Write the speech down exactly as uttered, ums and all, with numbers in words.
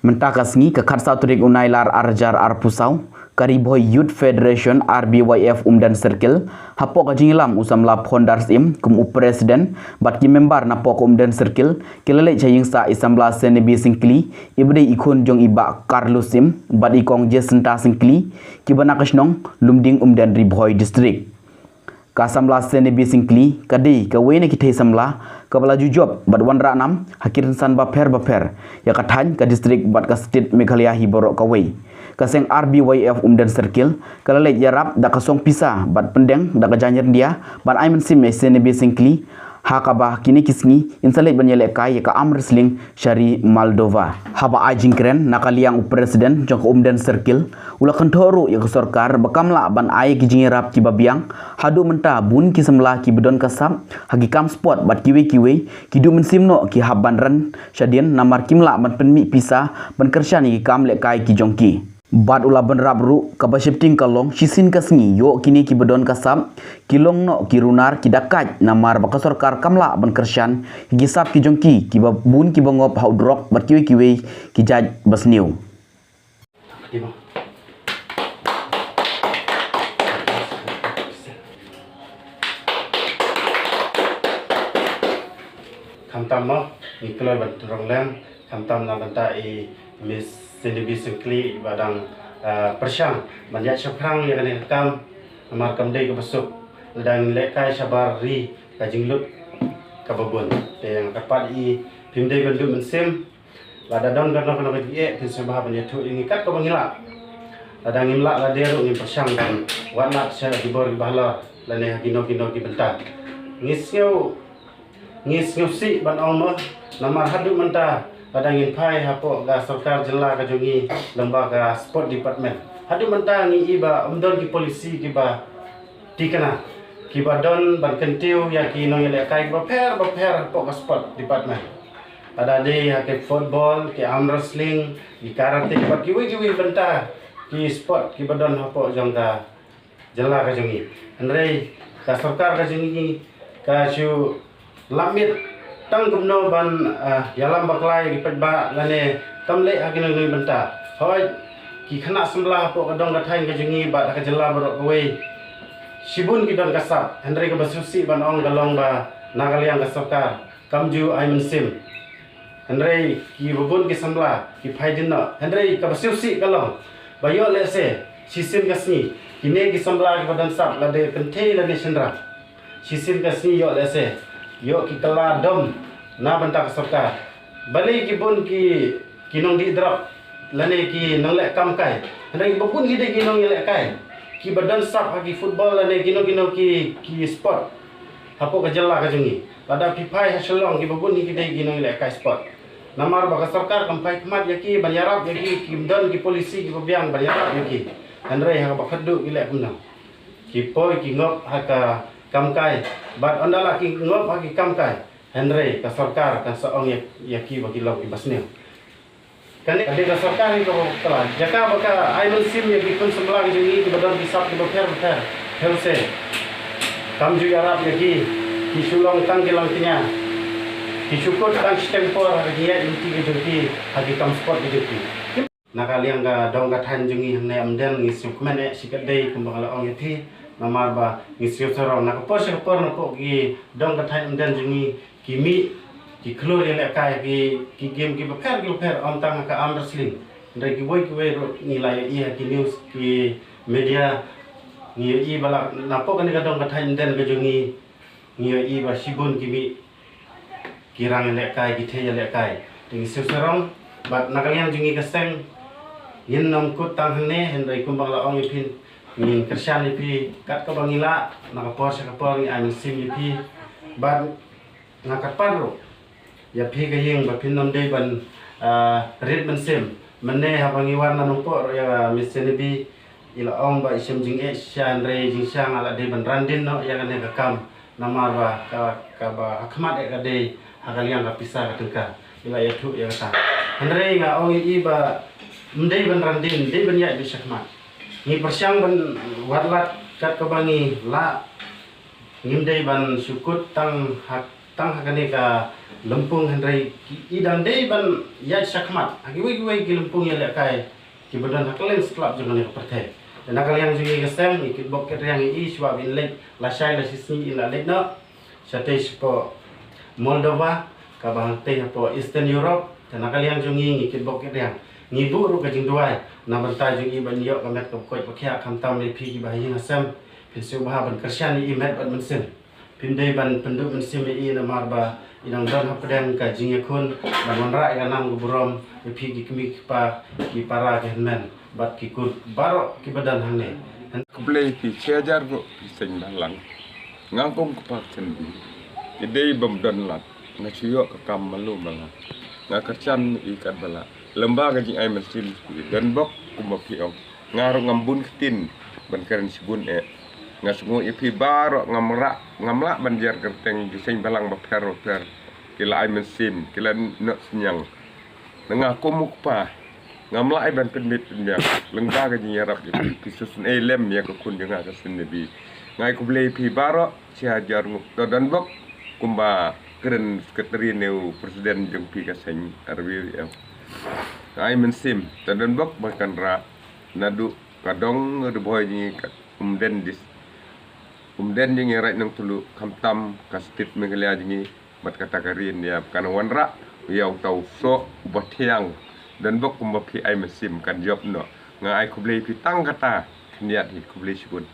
Mynta ka sngi ka khatsaw tarik u Nailar arhajar arphew saw, ka Ri Bhoi Youth Federation R B Y F Umden Circle, hapoh ka jingïalam u samla Phondar Syiem kum u president bad ki member napoh ka Umden Circle, ki la leit sha ïing sah i samla Senebi Syngkli, iba dei i khun jong i bah Carlos Syiem bad i kong Jacinta Syngkli, kiba na ka shnong Lumding Umden, Ri Bhoi District. Ka samla Senebi Syngkli ka dei kawei na ki thei samla kaba la ju jop bad wanrah nam ha ki rynsan bapher bapher ïa ka thaiñ, ka district bad ka state Meghalaya hi baroh kawei. Ka seng R B Y F Umden Circle ka la leit ïarap da ka song pisa bad pyndeng da ka jaiñryndia ban ai mynsiem ïa Senebi Syngkli, ha kaba kine ki sngi in sa leit ban ïalehkai ïa ka arm wrestling sha ri Moldova. Haba ai jingkren na ka liang u president jong ka Umden Circle, u la kynthoh ruh ïa ka sorkar ba kam lah ban ai ki jingïarap kiba biang. Haduh mynta bun ki samla kiba don ka sap ha ki kam sport bad kiwei kiwei, ki duh mynsiem noh ki hap ban ran shadien namar kim lah ban pynmih pisa ban kyrshan ïa ki kam lehkai ki jong ki. Bad u la bynrap ruh kaba sheptieng ka long shisien ka sngi ïoh kine kiba don ka sap ki long noh ki runar, ki dakaid, namar ba ka sorkar kam lah ban kyrshan ïa ki sap ki jong ki, kiba bun kiba ngop ha u drok bad kiwei kiwei ki jait ba sniew. Khamtam mo, ngi kloi ban rong lem, khamtam na bynta i Miss Senebi Syngkli ba dang, ah, pyrshang ban ïaid shaphrang ïa kane ka kam, namar kam dei kaba suk. Lada ngin lehkai shabar ri ka jinglut kaba bun. Te nga kyrpad ïa i, phim dei ban duh mynsiem, lada don kano kano ka jingeh, phin sngewbha ban ïathuh ïa ngi kat kaba ngi lah. Lada ngim lah lade ruh ngin pyrshang ban wad lad sha ki bor kiba halor lane ha kino kino ki bynta. Ngi sngew, ngi sngewsih ban ong mo, namar haduh mynta lada ngin phai hapoh ka sorkar jylla ka jong ngi lyngba ka sport department, haduh mynta ngi i ba ym don ki policy kiba thikna kiba don ban kyntiew ïa ki nongïalehkai bapher bapher hapoh ka sport department. Lada dei ha ki football, ki arm wrestling, ki karate bad kiwei kiwei bynta ki sport kiba don hapoh jong ka jylla ka jong ngi. Hynrei ka sorkar ka jong ngi ka shu lap miet tang kumno ban, ah, ïalam bakla ïa ki paidbah lane kam leh ha kino kino ki bynta. Hooid, ki khynnah samla hapoh ka dong ka thaiñ ka jong ngi bad ha ka jylla baroh kawei shibun ki don ka sap, hynrei kaba sngewsih ban ong ka long ba na ka liang ka sorkar kam ju ai mynsiem. Hynrei kiba bun ki samla ki phai dien noh. Hynrei kaba sngewsih ka long ba ïoh lehse shisien ka sngi kine ki samla kiba don sap, lada kynthei lane shynrang, shisien ka sngi ïoh lehse ïoh ki kylla dom na bynta ka sorkar. Balei ki bun ki, ki nongdih drok lane ki nongleh kam kai, hynrei kiba bun ki dei ki nongïalehkai kiba don sap ha ki football lane kino kino ki, ki sport hapoh ka jylla ka jong ngi. Lada phi phai ha Shillong kiba bun hi ki dei ki nongïalehkai sport. Namar ba ka sorkar kam phai khmat ïa ki ban ïarap ïa ki, kim don ki policy kiba biang ban ïarap ïa ki. Hynrei ha kaba khatduh ki leh kumno? Ki poi ki ngop ha ka kam kai. Bad ynda la ki ngop ha ki kam kai, hynrei ka sorkar kan sa ong ïa, ïa ki ba ki long kiba sniew. Kane ka dei ka sorkar hi kaba kylla. Jaka ba ka ai mynsiem ïa ki khun samla ki jong ngi kiba don ki sap kiba pher bapher, pher se kam ju ïarap ïa ki. Ki shu long tang ki langkñia, ki shu kut tang shiteng por ha ka jingïaid lynti ka jong ki ha ki kam sport ka jong ki. Na ka liang ka dong ka thaiñ jong ngi hangne Umden ngi sngewkmen eh shikatdei kumba nga la ong ïa phi. Namar ba ngi sngewsarong na ka por sha ka por na pok ki dong ka thaiñ Umden jong ngi ki mih, ki khlur ïalehkai ki, ki game kiba pher kiba pher, ym tang ha ka arm wrestling. Hynrei kiwei kiwei ruh ngi la ïohi ha ki news, ki media, ngi ïohi ba la na pok kane ka dong ka thaiñ Umden ka jong ngi, ngi ïohi ba shibun ki mih, ki rang ïalehkai, ki theh ïalehkai. Te ngi sngewsarong bad na ka liang jong ngi ka seng, ngin nym kut tang hangne, hynrei kumba nga la ong ïa phi, ngin kyrshan ïa phi kat kaba ngi lah, na ka por sha ka por ngi ai mynsiem ïa phi. Bad nga kyrpad ruh ïa phi ka ïing ba phin nym dei ban, ah, rit mynsiem. Mynne haba ngi wan na Nongpoh ruh ïa Miss Senebi, i la ong ba i shem jingeh shisha, hynrei jingshisha nga la dei ban ran dien noh ïa kane ka kam. Namar ba ka, kaba ha khmat eh ka dei ha ka liang ka pisa ka tyngka. I la ïathuh ïa kata. Hynrei nga ong ïa i ba ym dei ban ran dien, dei ban ïaid beit shakhmat. Ngi pyrshang ban wad lad kat kaba ngi lah. Ngim dei ban shu kut tang ha tang ha kane ka lympung, hynrei ki i dang dei ban ïaid shakhmat ha kiwei kiwei ki lympung ïalehkai kiba don ha kylleng stlap jong kane ka pyrthei. Te na ka liang jong ngi ka seng ngi kitbok kitrwiang ïa i, shuwa ba in leit lashai lashisngi in la leit noh shatei shapoh Moldova, kaba hangtei hapoh Eastern Europe. Te na ka liang jong ngi ngi kitbok kitrwiang, ngi buh ruh ka jingduwai na bynta jong i ban ïoh ka met kaba koit ba khiah, khamtam ïa phi kiba ha ïing ha sem. Phin sngewbha ban kyrshan ïa i met bad mynsiem. Phim dei ban pynduh mynsiem ïa i namar ba i dang don hapdeng ka jingïakhun ban wanrah ïa ka nam ka burom ïa phi ki kmie ki kpa, ki para ki hynmen bad ki kut baroh kiba don hangne. Khublei phi shi hajar nguh phi seng bhalang. Nga kum u kpa Thenbie, i dei bym don lad, nga shu ïoh ka kam malu mala. Nga kyrshan ïa i katba lah lyngba ka jingai mynsiem. Donbok, kumba phi ong, nga ruh ngam bun ktien ban kren shibun eh. Nga sngew ïa phi baroh, ngam rah, ngam lah ban jer kyrteng ki seng bhalang bapher bapher ki la ai mynsiem, ki la noh synñiang. Na nga kum u kpa ngam lah ai ban pynmih pynbiang lyngba ka jingïarap ïa phi. Phi sngewsynei lem ïa ka khun jong nga ka Thenbie. Nga ai khublei ïa phi baroh shi hajar nguh. To donbok, kumba kren secretary ne u president jong phi ka seng R W F. Ai mynsiem, to donbok ba kan rah naduh ka dong Ri Bhoi jong ngi, ka Umden dis, Umden jong ngi Raid Nongtluh, khamtam ka state Meghalaya jong ngi bad kata ka ri India, kan wanrah ïa uta u soh uba thiang. Donbok, kumba phi ai mynsiem kan jop noh. Nga ai khublei phi tang kata khyndiat hi, khublei shibun.